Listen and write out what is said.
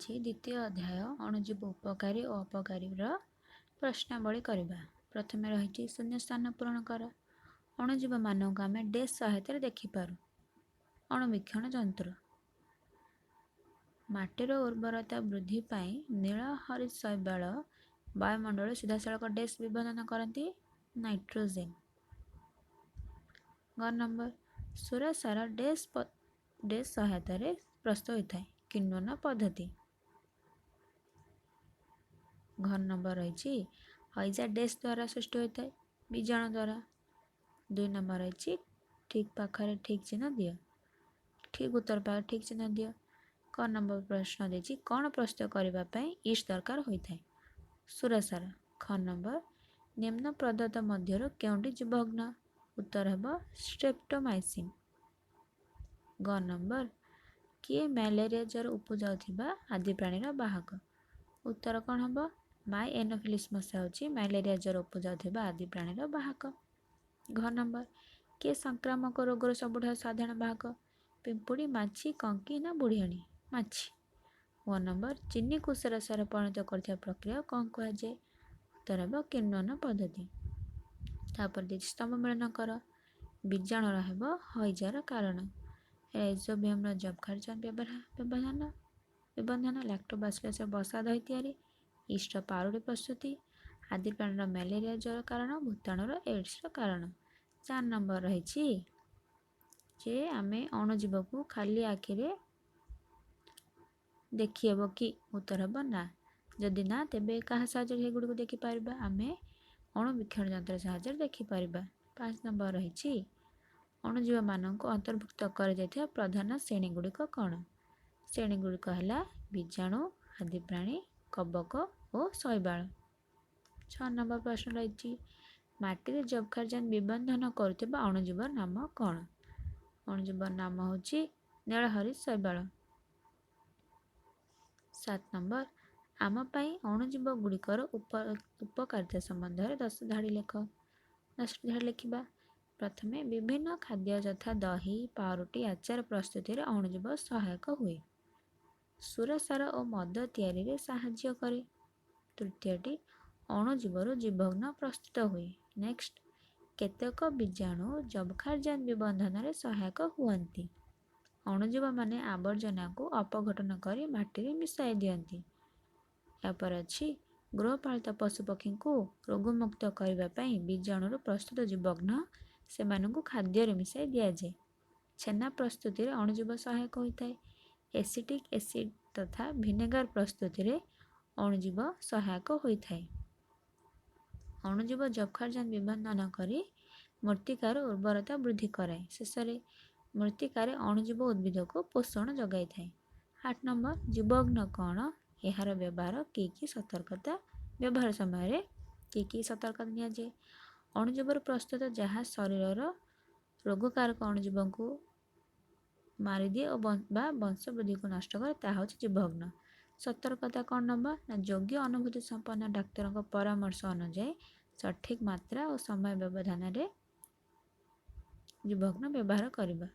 ଆଜି ଦ୍ୱିତୀୟ ଅଧ୍ୟାୟ ଅଣୁଜୀବ ଉପକାରୀ ଓ ଅପକାରୀର ପ୍ରଶ୍ନାବଳୀ କରିବା। ପ୍ରଥମେ ରହିଛି ଶୂନ୍ୟ ସ୍ଥାନ ପୂରଣ କର। ଅଣୁଜୀବମାନଙ୍କୁ ଆମେ ଡେସ୍ ସହାୟତାରେ ଦେଖିପାରୁ। ଅଣୁବୀକ୍ଷଣ ଯନ୍ତ୍ର। ମାଟିର ଉର୍ବରତା ବୃଦ୍ଧି ପାଇଁ ନୀଳ ହରିତ ଶୈବାଳ ବାୟୁମଣ୍ଡଳ ସିଧାସଳଖ ଡେସ୍ ବିବନ୍ଧନ କରନ୍ତି। ନାଇଟ୍ରୋଜେନ୍। ଗ ନମ୍ବର, ସୁରସାର ଡେସ୍ ଡେସ୍ ସହାୟତାରେ ପ୍ରସ୍ତୁତ ହୋଇଥାଏ। କିଣ୍ୱନ ପଦ୍ଧତି। ଘ ନମ୍ବର ରହିଛି, ହଇଜା ଡେସ୍ ଦ୍ୱାରା ସୃଷ୍ଟି ହୋଇଥାଏ। ବୀଜାଣୁ ଦ୍ୱାରା। 2 ନମ୍ବର ରହିଛି, ଠିକ୍ ପାଖରେ ଠିକ୍ ଚିହ୍ନ ଦିଅ। ଠିକ୍ ଉତ୍ତର ପାଖରେ ଠିକ୍ ଚିହ୍ନ ଦିଅ। କ ନମ୍ବର ପ୍ରଶ୍ନ ଦେଇଛି, କ'ଣ ପ୍ରସ୍ତୁତ କରିବା ପାଇଁ ଇଷ୍ଟ ଦରକାର ହୋଇଥାଏ? ସୁରସାର। ଖ ନମ୍ବର, ନିମ୍ନ ପ୍ରଦତ୍ତ ମଧ୍ୟରୁ କେଉଁଟି ଜୀବଘ୍ନ? ଉତ୍ତର ହେବ ଷ୍ଟ୍ରେପ୍ଟୋମାଇସିନ୍। ଗ ନମ୍ବର, କିଏ ମ୍ୟାଲେରିଆ ଜ୍ୱର ଉପୁଜାଉଥିବା ଆଦି ପ୍ରାଣୀର ବାହକ? ଉତ୍ତର କ'ଣ ହେବ? ମାଇ ଏନୋଫିଲିସ୍ ମଶା ହେଉଛି ମ୍ୟାଲେରିଆ ଜ୍ୱର ଉପୁଜାଉଥିବା ଆଦି ପ୍ରାଣୀର ବାହକ। ଘ ନମ୍ବର, କିଏ ସଂକ୍ରାମକ ରୋଗର ସବୁଠାରୁ ସାଧାରଣ ବାହକ? ପିମ୍ପୁଡ଼ି, ମାଛି, କଙ୍କି ନା ବୁଢ଼ିଆଣୀ? ମାଛି। ୱ ନମ୍ବର, ଚିନିକୁ ସୁରସାର ପରିଣତ କରୁଥିବା ପ୍ରକ୍ରିୟା କ'ଣ କୁହାଯାଏ? ଉତ୍ତର ହେବ କିଣ୍ୱନ ପଦ୍ଧତି। ତାପରେ ଦେଇଛି ସ୍ତମ୍ଭ ମିଳନ କର। ବୀଜାଣୁର ହେବ ହଇଜାର କାରଣ। ରାଇଜୋବିୟମର ଯବକ୍ଷାରଜାନ ବ୍ୟବଧାନ ବିବନ୍ଧନ, ଲାକ୍ଟୋବାସିଲସର ବସା ଦହି ତିଆରି, ଇଷ୍ଟର ପାଉରୁଟି ପ୍ରସ୍ତୁତି, ଆଦି ପ୍ରାଣୀର ମ୍ୟାଲେରିଆ ଜ୍ୱର କାରଣ, ଭୂତାଣୁର ଏଡ୍ସର କାରଣ। 4 ନମ୍ବର ରହିଛି ଯେ ଆମେ ଅଣୁଜୀବକୁ ଖାଲି ଆଖିରେ ଦେଖିହେବ କି? ଉତ୍ତର ହେବ ନା। ଯଦି ନା, ତେବେ କାହା ସାହାଯ୍ୟରେ ସେଗୁଡ଼ିକୁ ଦେଖିପାରିବା? ଆମେ ଅଣୁବୀକ୍ଷଣ ଯନ୍ତ୍ର ସାହାଯ୍ୟରେ ଦେଖିପାରିବା। 5 ନମ୍ବର ରହିଛି, ଅଣୁଜୀବମାନଙ୍କୁ ଅନ୍ତର୍ଭୁକ୍ତ କରାଯାଇଥିବା ପ୍ରଧାନ ଶ୍ରେଣୀଗୁଡ଼ିକ କ'ଣ? ଶ୍ରେଣୀଗୁଡ଼ିକ ହେଲା ବୀଜାଣୁ, ଆଦିପ୍ରାଣୀ, କବକ ଓ ଶୈବାଳ। 6 ନମ୍ବର ପ୍ରଶ୍ନ ରହିଛି, ମାଟିରେ ଯବକ୍ଷାରଜାନ ବିବନ୍ଧନ କରୁଥିବା ଅଣୁଜୀବର ନାମ କ'ଣ? ଅଣୁଜୀବର ନାମ ହେଉଛି ନୀଳହରିତ ଶୈବାଳ। 7 ନମ୍ବର, ଆମ ପାଇଁ ଅଣୁଜୀବ ଗୁଡ଼ିକର ଉପକାରିତା ସମ୍ବନ୍ଧରେ 10 ଧାଡ଼ି ଲେଖ। 10ଟି ଧାଡ଼ି ଲେଖିବା। ପ୍ରଥମେ, ବିଭିନ୍ନ ଖାଦ୍ୟ ଯଥା ଦହି, ପାଉରୁଟି, ଆଚାର ପ୍ରସ୍ତୁତିରେ ଅଣୁଜୀବ ସହାୟକ ହୁଏ। ସୁରସାର ଓ ମଦ ତିଆରିରେ ସାହାଯ୍ୟ କରେ। ତୃତୀୟଟି, ଅଣୁଜୀବରୁ ଜୀବଘ୍ନ ପ୍ରସ୍ତୁତ ହୁଏ। ନେକ୍ସଟ, କେତେକ ବୀଜାଣୁ ଯବକ୍ଷାରଜାନ ବିବନ୍ଧନରେ ସହାୟକ ହୁଅନ୍ତି। ଅଣୁଜୀବମାନେ ଆବର୍ଜନାକୁ ଅପଘଟନ କରି ମାଟିରେ ମିଶାଇ ଦିଅନ୍ତି। ଏହାପରେ ଅଛି, ଗୃହପାଳିତ ପଶୁପକ୍ଷୀଙ୍କୁ ରୋଗମୁକ୍ତ କରିବା ପାଇଁ ବୀଜାଣୁରୁ ପ୍ରସ୍ତୁତ ଜୀବଘ୍ନ ସେମାନଙ୍କୁ ଖାଦ୍ୟରେ ମିଶାଇ ଦିଆଯାଏ। ଛେନା ପ୍ରସ୍ତୁତିରେ ଅଣୁଜୀବ ସହାୟକ ହୋଇଥାଏ। ଏସିଟିକ୍ ଏସିଡ୍ ତଥା ଭିନେଗାର ପ୍ରସ୍ତୁତିରେ ଅଣୁଜୀବ ସହାୟକ ହୋଇଥାଏ। ଅଣୁଜୀବ ଯବକ୍ଷାରଜାନ ବିବନ୍ଧନ କରି ମୃତ୍ତିକାର ଉର୍ବରତା ବୃଦ୍ଧି କରାଏ। ଶେଷରେ, ମୃତ୍ତିକାରେ ଅଣୁଜୀବ ଉଦ୍ଭିଦକୁ ପୋଷଣ ଯୋଗାଇଥାଏ। 8 ନମ୍ବର, ଜୀବଘ୍ନ କ'ଣ? ଏହାର ବ୍ୟବହାର କି କି ସତର୍କତା ବ୍ୟବହାର ସମୟରେ କି କି ସତର୍କତା ନିଆଯାଏ? ଅଣୁଜୀବରୁ ପ୍ରସ୍ତୁତ ଯାହା ଶରୀରର ରୋଗକାରକ ଅଣୁଜୀବଙ୍କୁ ମାରିଦିଏ ଓ ବା ବଂଶ ବୃଦ୍ଧିକୁ ନଷ୍ଟ କରେ, ତାହା ହେଉଛି ଜୀବଘ୍ନ। ସତର୍କତା କ'ଣ ନେବା ନା, ଯୋଗ୍ୟ ଅନୁଭୂତି ସମ୍ପନ୍ନ ଡାକ୍ତରଙ୍କ ପରାମର୍ଶ ଅନୁଯାୟୀ ସଠିକ୍ ମାତ୍ରା ଓ ସମୟ ବ୍ୟବଧାନରେ ଜୀବଘ୍ନ ବ୍ୟବହାର କରିବା।